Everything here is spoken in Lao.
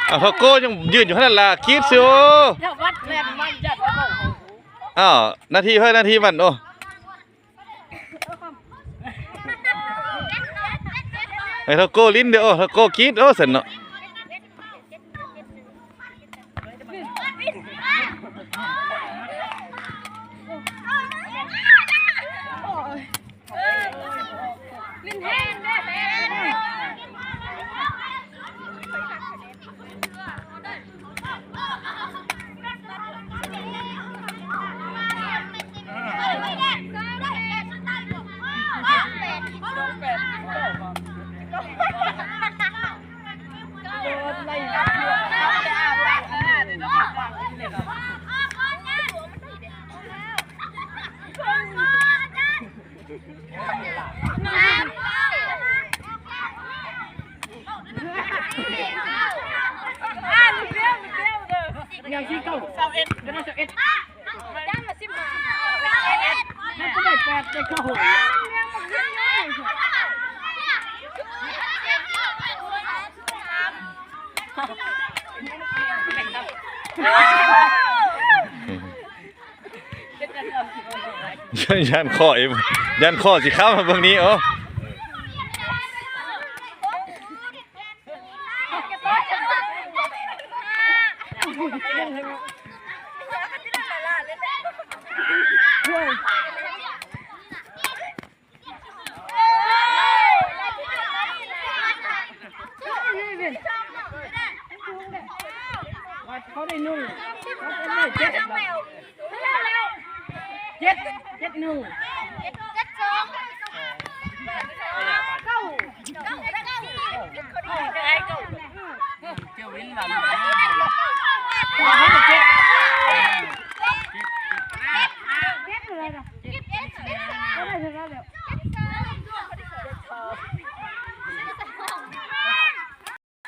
ອ້າວ ທອກໂກ້ຍັງຢືນຢູ່ຫັ້ນລະ ກຣີດຊິໂອ. ອ້າວ ນາທີໃຜ ນາທີມັນ ໂອ້. ໃຫ້ທອກໂກ້ຫຼິ້ນເດີ້ ໂອ້ ທອກໂກ້ກຣີດ ໂອ້ ຊັ້ນເນາະ. ຢ້ານຂໍ້ອີກ ຢ້ານຂໍ້ຊິຄ້ຳເບິ່ງນີ້ ໂອ້. ເຂົາໄດ້ໜຶ່ງ ເຈັດ ເຈັດ ເຈັດໜຶ່ງ ເຈັດສອງ ເກົ້າ ເກົ້າ ເຈົ້າວິນວ່າ ເຂົາໄດ້ເຈັດ.